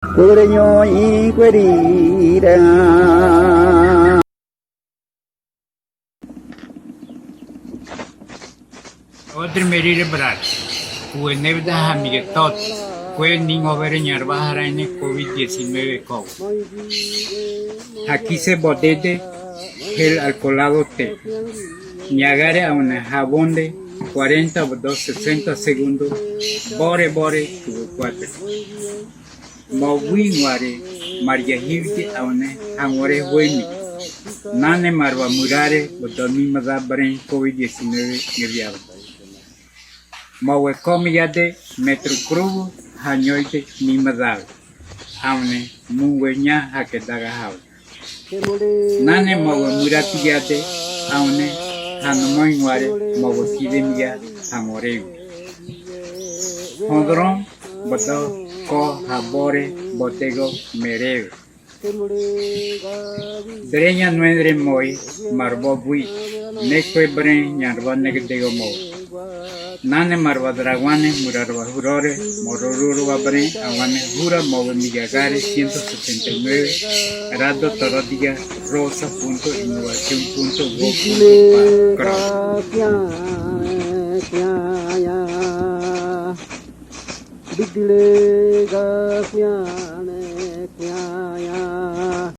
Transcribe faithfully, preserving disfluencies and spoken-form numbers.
Kureño i kuerira. Otro merire brad. Kuenebda hamigetot. Kue niño bere ñarba haraine covid diecinueve ko. Hakise bodede gel alcoholado te. Ñagare aune jabón de cuarenta o dos sesenta segundos. Bore bore tuvo cuatro. Mawi ware maria hivdi aune hangore huemi. Nane marwa murare bodo mimada bren covid diecinueve ngeviado. Mawe komi yade metro krubu hanyoide mimada. Aune mungue ña hakedaga hau. Nane mawe murati yade aune hanomoi ware mawe kidemi ya hangore. Hondron bodo ko habore botego mereu. Dreña nuendre moi marbo bui nekue bren ñarba negedego mo. Nane marba draguane murarba hurore mororurba bren awane hura mowe migagare ciento setenta y nueve. Rado torodiga rosa punto innovación punto gov punto pa. Bidile ga